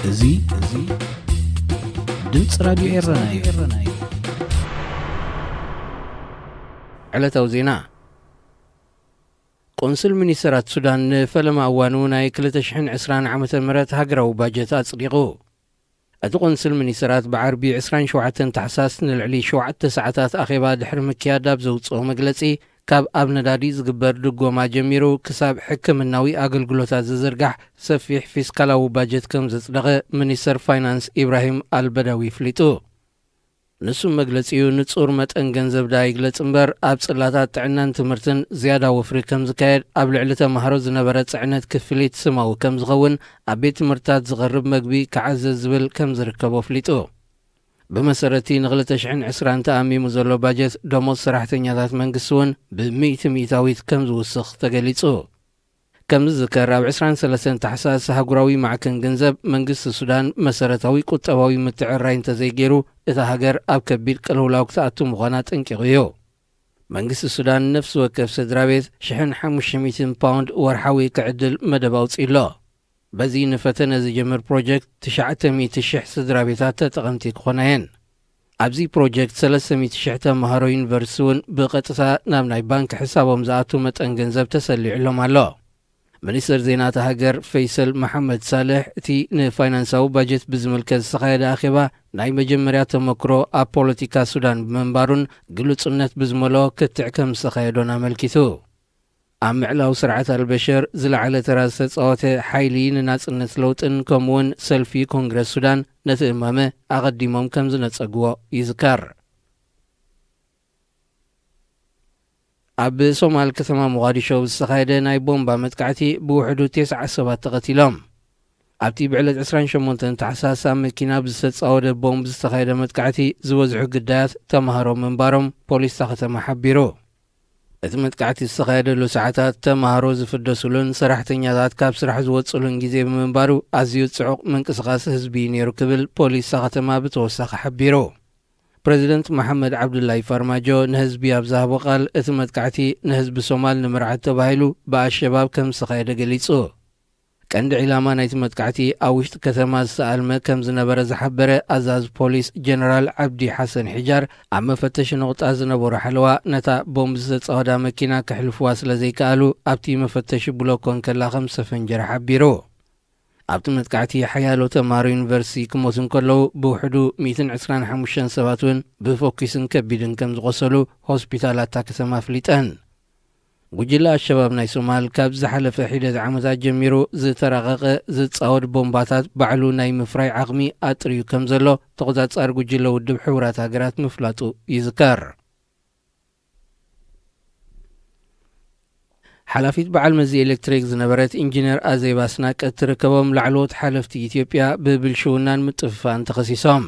እዚ፣ እዚ ድምፂ ራዲዮ ኤረና እዩ። ዕለታዊ ዜና። ቆንስል ሚኒስተራት ሱዳን ንፈለማ እዋኑ ናይ ክልተ ሽሕን ዕስራን ዓመተ ምህረት ሃገራዊ ባጀት ኣጽዲቑ። እቲ ቆንስል ሚኒስተራት ብዓርቢ ዕስራን ሸውዓተን ታሕሳስ ንልዕሊ ሸውዓተ ሰዓታት ኣኼባ ድሕሪ ምክያድ ኣብ ዘውጽኦ መግለጺ፣ ካብ ኣብ ነዳዲ ዝግበር ድጎማ ጀሚሩ ክሳብ ሕክምናዊ ኣገልግሎታት ዝዝርጋሕ ሰፊሕ ፊስካላዊ ባጀት ከም ዘጽደቐ ሚኒስተር ፋይናንስ ኢብራሂም ኣልበዳዊ ኣፍሊጡ። ንሱ መግለጺኡ ንጹር መጠን ገንዘብ ደኣ ይግለጽ እምበር፣ ኣብ ጽላታት ጥዕናን ትምህርትን ዝያዳ ወፍሪ ከም ዝካየድ፣ ኣብ ልዕሊ ተማሃሮ ዝነበረ ጽዕነት ክፍሊት ስማዊ ከም ዝኸውን፣ ኣብ ቤት ትምህርትታት ዝቐርብ መግቢ ክዓዘዝ ዝብል ከም ዝርከቦ ኣፍሊጡ። ብመሰረቲ ንክልተ ሽሕን ዕስራን ተኣሚሙ ዘሎ ባጀት ደሞዝ ሰራሕተኛታት መንግስቲ እውን ብሚእቲ ሚእታዊት ከም ዝውስኽ ተገሊጹ። ከም ዝዝከር፣ ኣብ ዕስራን ሰለስተን ታሕሳስ ኣህጉራዊ ማዕከን ገንዘብ መንግስቲ ሱዳን መሰረታዊ ቁጠባዊ ምትዕርራይ እንተዘይገይሩ፣ እታ ሃገር ኣብ ከቢድ ቅልውላው ክትኣቱ ምዃና ጠንቂቑ እዩ። መንግስቲ ሱዳን ነፍሲ ወከፍ ስድራ ቤት ሽሕን ሓሙሽተ ሚእትን ፓውንድ ወርሓዊ ክዕድል መደብ ኣውጺኡ ኣሎ። በዚ ንፈተነ ዝጀምር ፕሮጀክት ትሽዓተ ሚእቲ ሽሕ ስድራ ቤታት ተጠቐምቲ ክኾና እየን። ኣብዚ ፕሮጀክት ሰለስተ ሚእቲ ሽሕ ተምሃሮ ዩኒቨርሲቲ እውን ብቐጥታ ናብ ናይ ባንክ ሕሳቦም ዝኣቱ መጠን ገንዘብ ተሰሊዑሎም ኣሎ። ሚኒስትር ዜና እታ ሃገር ፈይሰል መሓመድ ሳልሕ፣ እቲ ንፋይናንሳዊ ባጀት ብዝምልከት ዝተኻየደ ኣኼባ ናይ መጀመርያ ተመክሮ ኣብ ፖለቲካ ሱዳን ብምንባሩን ግሉጽነት ብዝመልኦ ክትዕ ከም ዝተኻየዶን ኣመልኪቱ። ኣብ ምዕላው ስርዓት ኣልበሽር ዝለዓለ ተራ ዝተጻወተ ሓይሊ ንናጽነት ለውጥን ከምኡውን ሰልፊ ኮንግረስ ሱዳን ነቲ እማመ ኣቐዲሞም ከም ዝነጸግዎ ይዝከር። ኣብ ሶማል ከተማ ሞቓዲሾ ዝተኻየደ ናይ ቦምባ መጥቃዕቲ ብውሕዱ ተስዓ ሰባት ተቐቲሎም። ኣብቲ ብዕለት ዕስራን ሸሞንተን ታሕሳስ ኣብ መኪና ብዝተጻወደ ቦምብ ዝተኻየደ መጥቃዕቲ ዝበዝሑ ግዳያት ተማሃሮ ምንባሮም ፖሊስ እታ ከተማ ሓቢሩ። እቲ መጥቃዕቲ ዝተኻየደሉ ሰዓታት ተማሃሮ ዝፍደሱሉን ሰራሕተኛታት ካብ ስራሕ ዝወጽሉን ግዜ ብምንባሩ ኣዝዩ ጽዑቕ ምንቅስቓስ ህዝቢ እዩ ነይሩ ክብል ፖሊስ እታ ከተማ ብተወሳኺ ሓቢሩ። ፕረዚደንት መሓመድ ዓብዱላይ ፋርማጆ ንህዝቢ ኣብ ዝሃቦ ቃል፣ እቲ መጥቃዕቲ ንህዝቢ ሶማል ንምርዓድ ተባሂሉ ብኣሸባብ ከም ዝተኻየደ ገሊጹ። ቀንዲ ዒላማ ናይቲ መጥቃዕቲ ኣብ ውሽጢ ከተማ ዝተኣልመ ከም ዝነበረ ዝሓበረ ኣዛዚ ፖሊስ ጀነራል ዓብዲ ሓሰን ሒጃር፣ ኣብ መፈተሺ ነቑጣ ዝነበሩ ሓለዋ ነታ ቦምብ ዝተጻወዳ መኪና ከሕልፍዋ ስለ ዘይከኣሉ ኣብቲ መፈተሺ ብሎኮ እንከላ ከም ዝተፈንጀረ ሓቢሩ። ኣብቲ መጥቃዕቲ ሓያሎ ተምሃሮ ዩኒቨርሲቲ ክሞቱ እንከለዉ ብውሕዱ ሚእትን ዕስራን ሓሙሽተን ሰባት እውን ብፎኪስን ከቢድን ከም ዝቖሰሉ ሆስፒታላት እታ ከተማ ኣፍሊጠን። ጉጅለ ኣሸባብ ናይ ሶማል ካብ ዝሓለፈ ሒደት ዓመታት ጀሚሩ ዝተራቐቐ ዝጻወድ ቦምባታት ባዕሉ ናይ ምፍራይ ዓቕሚ ኣጥርዩ ከም ዘሎ ተቖጻጻሪ ጉጅለ ውድብ ሕቡራት ሃገራት ምፍላጡ ይዝከር። ሓላፊት በዓል መዚ ኤሌክትሪክ ዝነበረት ኢንጂነር ኣዜብ ኣስናቀ እትርከቦም ላዕለዎት ሓለፍቲ ኢትዮጵያ ብብልሽውናን ምጥፍፋእን ተኸሲሶም።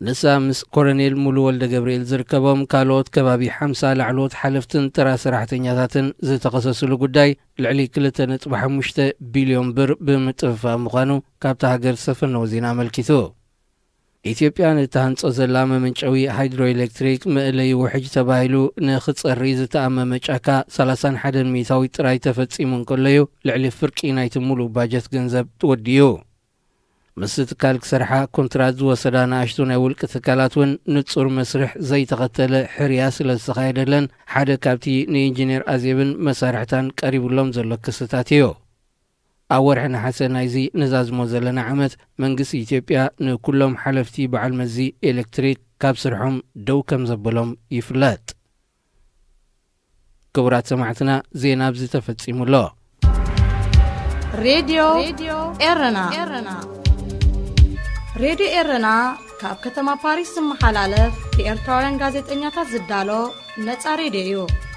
ንሳ ምስ ኮሎኔል ሙሉ ወልደ ገብርኤል ዝርከቦም ካልኦት ከባቢ ሓምሳ ላዕለዎት ሓለፍትን ተራ ሰራሕተኛታትን ዝተኸሰስሉ ጉዳይ ልዕሊ ክልተ ነጥቢ ሓሙሽተ ቢልዮን ብር ብምጥፍፋእ ምዃኑ ካብታ ሃገር ዝሰፈነው ዜና ኣመልኪቱ። ኢትዮጵያ ንእትሃንጾ ዘላ መመንጨዊ ሃይድሮ ኤሌክትሪክ መእለዪ ውሕጅ ተባሂሉ ንኽጸሪ ዝተኣመመ ጫካ ሰላሳን ሓደን ሚእታዊት ጥራይ ተፈጺሙ እንከሎ'ዩ ልዕሊ ፍርቂ ናይቲ ሙሉእ ባጀት ገንዘብ ወዲኡ። ምስ ትካል ክሰርሓ ኮንትራት ዝወሰዳ ንኣሽቱ ናይ ውልቂ ትካላት እውን ንጹር መስርሕ ዘይተኸተለ ሕርያ ስለ ዝተኻየደለን ሓደ ካብቲ ንኢንጂነር ኣዜብን መሳርሕታን ቀሪቡሎም ዘሎ ክስታት እዩ። ኣብ ወርሒ ነሓሰ ናይዚ ንዛዝሞ ዘለና ዓመት መንግስቲ ኢትዮጵያ ንኩሎም ሓለፍቲ በዓል መዚ ኤሌክትሪክ ካብ ስርሖም ደው ከም ዘበሎም ይፍለጥ። ክቡራት ሰማዕትና፣ ዜና ኣብዚ ተፈጺሙ ኣሎ። ሬድዮ ኤረና። ሬድዮ ኤረና ካብ ከተማ ፓሪስ ዝመሓላለፍ ብኤርትራውያን ጋዜጠኛታት ዝዳሎ ነጻ ሬድዮ እዩ።